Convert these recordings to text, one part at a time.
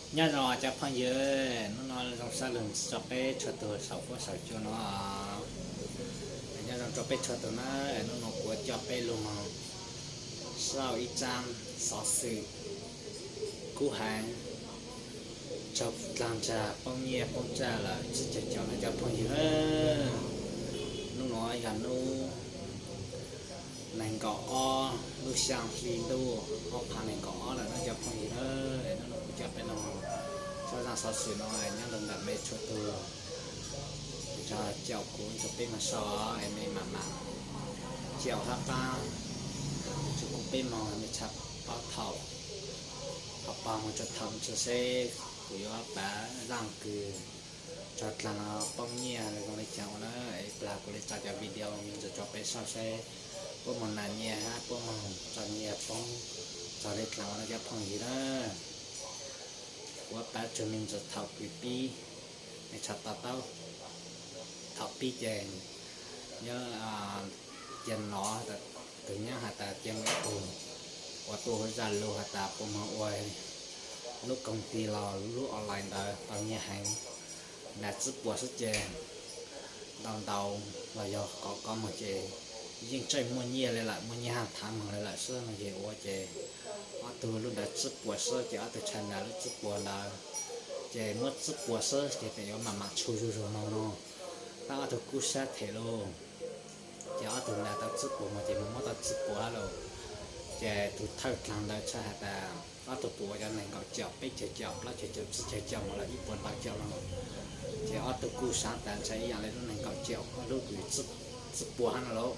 Nyob zoo cov phooj ywg, hnub no zoo sab lug tso peb txhua tug saum fuab saum cua no. Nyob zoo rau peb txhua tug na, hnub no kuv coj peb lug moog saib ib tsaab xov xwm kub heev, tsaug dlaag ntsag poob nyiaj poob txag lawm tsib caug caum na cov phooj ywg. Hnub no yog hnub nees nkaum ob lub xyaa hli ntuj ob phav nees nkaum ob lawm na cov phooj ywg na. Hnub no kuv coj peb lug saib zaaj xov xwm no nyob rau ntawm mej txhua tug, caum kuv rau peb moog sau es mej mam mam caum hab pab txug kuv peb moog mej txhaj paub thaum, ho paub moog txug thaum ntsis seb kuv yuav pav zaaj kws tsaug dlaag no poob nyiaj zoo le caag ua na. Es plag kuv le tso cov video me ntsis rau peb saib seb puab moog nas nyiaj hab puab moog tso nyiaj poob tsaug le dlaag ua na cov phooj ywg na. Kuv pav tsuag me ntsis thaum kws pib, mej txhaj to taub. Thaum pib ces nyob cia nov, tug nyob has tas cia mus ib tug uas tuaj hu Zalo has tas puas moog ua lub koom ti los lub online ntawd tau nyiaj heev, nas tsib puas xwb ces ntau ntau los yog kov kov moog ces yeej tseem muaj nyiaj le lawm, muaj nyiaj hab thav moog le lawm xwb no ces ua ces ob tug lub ntawd tsib puas xwb ces ob tug txhaj nas lub tsib puas ntawd, ces muab tsib puas xwb ces peb yuav mam mam tshu zuj zus moog no. Tab ob tug kub sab them lauj, ces ob tug nas tau tsib puas moog ces moog muab tau tsib puas hab lauj. Ces tug thawj dlaag ntawd txhaj has tas ob tug puas ua cov nees nkaum caum, peb caug caum, plaub caug caum, tsib caug caum moog lawm ib puas ntau caum no. Ces ob tug kuj sab tas ntshai ib yaam le lub nees nkaum caum lub kws tsib puas hab no lauj.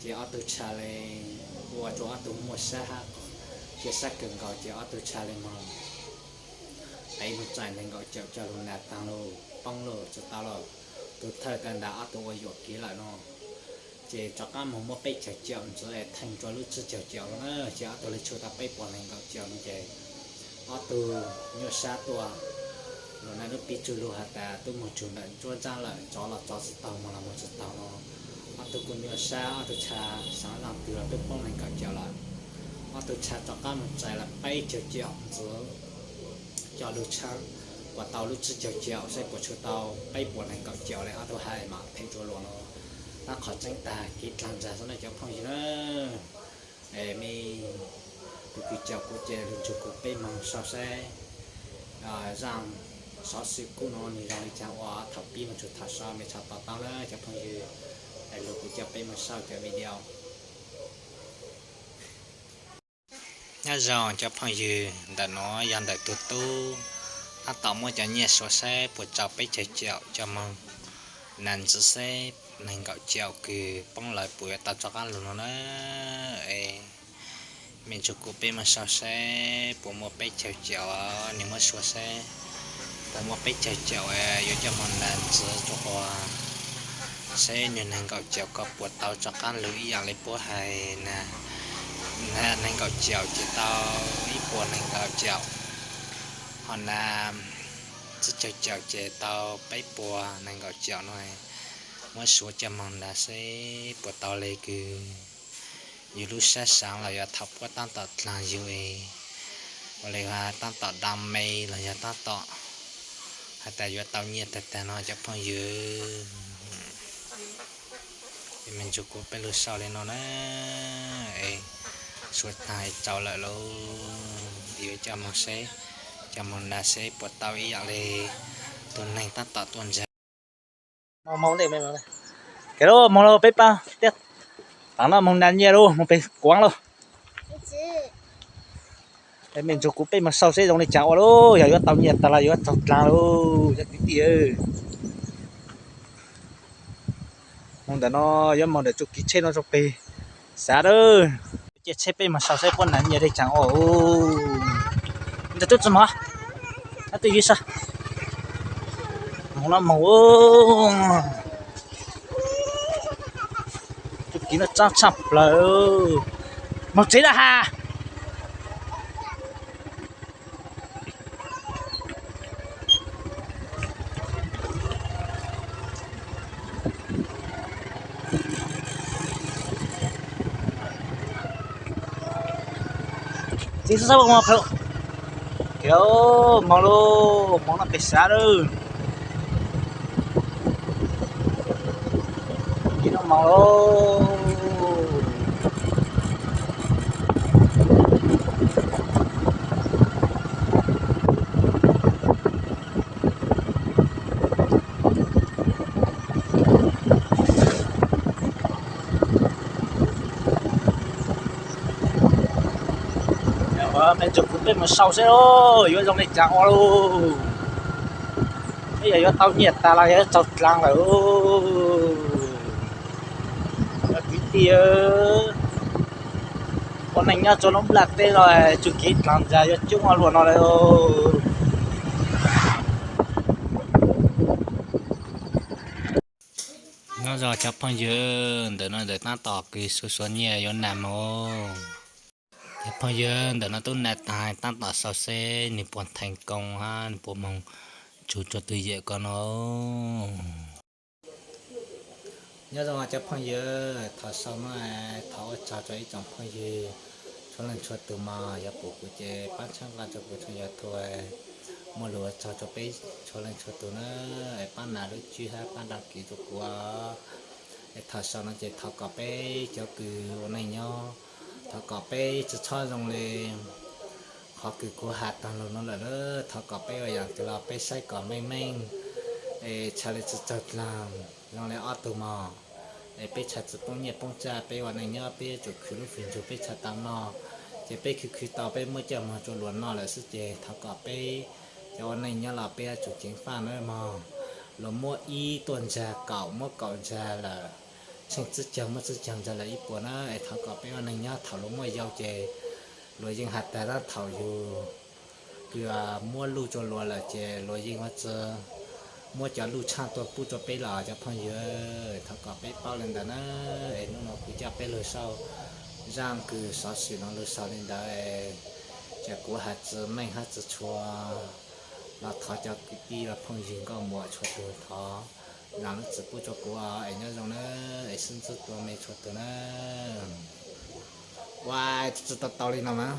Ces ob tug txhaj le ua rua ob tug muaj sab hab cia sab kawg nkaus ces ob tug txhaj le moog peb moog txais nees nkaum caum coj lug nas taag lauj, poob lauj, tsi tau lauj. Tug thawj tas ntas ob tug ua yuam kev lawm no, ces rov qab moog muab peb caug caum ntxiv es theej rua lub tsib caug caum no na, ces ob tug le tshu tau peb puas nees nkaum caum no ces ob tug nyuaj sab tuaj. Lug na lub pib tsug lug has tas tub moog tsug ntawm nruab nrab lawm, tsov los tsov tsi taug, moog los moog tsi taug no. Ob tug kuj nyuaj sab, ob tug txhaj xaav zaaj twg los twb poob nees nkaum caum lawm. Ob tug txhaj rov qab moog txais lawm peb caug caum ntxiv coj lug tshab puas tau lub tsib caug caum seb puas tshu tau peb puas nees nkaum caum le ob tug hais mas theej rua luas no. Tab qhov tseeb tag kev dlaag ntsag xwb na cov phooj ywg na. Es mej tug kws caum kuv ces lug nrug kuv peb moog sau saib zaaj xov xwm kub no nwg zoo le caag ua thaum pib moog txug thaum so mej txhaj to taub na cov phooj ywg. Es lug kuv coj peb moog sau cov video. Nyob zoo cov phooj ywg, ntawm no yog ntawm tug tub tab tom muab cov nyiaj suav saib puas tau peb caug caum coj moog nas ntxiv seb nees nkaum caum kws poob lawm puas yuav tau rov qab lug no na. Es mej nrug kuv peb moog sau saib puas muaj peb caug caum, nwg muab suav saib puas muaj peb caug caum yuav coj moog nas ntxiv rua quas seb nwg nees nkaum caum ko puas tau rov qab lug ib yaam le puab hais na. Nees nkaum caum ces tau ib puas nees nkaum caum, ho nas tsib caug caum ces tau peb puas nees nkaum caum no. Muab suav coj moog nas seb puas tau le kws yug lub sab saav los yog thaum puab tab tom dlaag yug es ua le tab tom da me los yog tab tom has tas yuav tau nyiaj tag tag no cov phooj ywg. Es mej nrug kuv peb lug sau le no na. Es suav taag es tsaus lawm lauj, yuav coj moog seb, coj moog nas seb puas tau ib yaam le tug neeg tab tom tuaj ntsa. Moog ntej, moog lauj peb pab, taag no moog nas nyiaj lauj, moog peg kuav lauj. Mej nrug kuv peb moog sau seb zoo le caag ua lauj, yog yuav tau nyiaj tag los yuav tsaug dlaag lauj cov kwv tij. Moog ntawm no yuav moog ntawm txuj kev tsheb no rua peg xav lawm. Caij tsheb peb moog sau seb puab nas nyiaj le caag ua. Ntawm tub tsi moog, ab twj ywv sab. Moog no moog, txuj kev no tsaab tshaj plawg. Moog tsev lawm has. Txiv xwb xwb mus. Khiav, moog lauj, moog noj pem sab lawm. Ib noj moog lauj. Mej tsoom kuv peb moog sau seb lauj, yuav zoo le caag ua lauj. Peb yog yuav tau nyiaj tas los yog yuav tsaug dlaag lawm. Kwv tij, ua neej nyob rua lub nplaj teb no, tsuj kev dlaag ntsa yuav coob ua luaj no lawm. Nyob zoo cov phooj ywg, ntawm no ntawm taab tom kws suav suav nyiaj yuav naj moog. Cov phooj ywg, ntawm no tub naj taag, taab tom sau seb nwg puas theej koo hab nwg puas moog tsuj rua tug yawm ko no. Nyob zoo cov phooj ywg, thaum sau no thov ua tsaug rua ib tsoom phooj ywg txhua leej txhua tug mog, yog pum kuv ces paab tshawb nqaa rua kuv txhua yog tug. Muaj lug ua tsaug rua peb txhua leej txhua tug na, es paab nas lub tswb hab paab dag kiv rua kuv. Es thaum sau no ces thov kom peb cov kws ua neej nyob, thov kom peb tsi txhob zoo le qhov kws kuv has taag lug no lawm. Thov kom peb ua yaam kws los peb saib kom meej meej, es txhaj le tsi tsaug dlaag zoo le ob tug mog. Es peb txhaj tsi poob nyiaj poob txag, peb ua neej nyob peb yuav tsum khwv lub fwm ntsug peb txhaj tau noj. Ces peb khwv khwv tau peb muab coj moog rua luas noj lawm xwb ces thov kom peb cov ua neej nyob los peb yuav tsum ceev faj na mog. Luas muab ib tuaj ntsag kaum, muab kaum ntsag lawm, tsheej tsib caug muab tsib caug ntsag lawm ib puas na. Es thov kom peb ua neej nyob thaum luas muaj yau ces luas yeej has tas na, thaum yug kws muab luj rua luas lawm ces luas yeej ua tsi muab cov luj tshaaj tuaj pub rua peb los cov phooj ywg. Thov kom peb paub le ntawd na. Es hnub no kuv coj peb lug sau zaaj kws xov xwm no lug sau le ntawd, ces kuv has tsi meej hab tsi tshua los thov cov kwv tij los phooj ywg nkauj muam txhua tug thov zaam lub txim pub rua kuv os. Es nyob zoo na, es sib ntsib dlua mej txhua tug na. Ua tsi tau tau le no mas.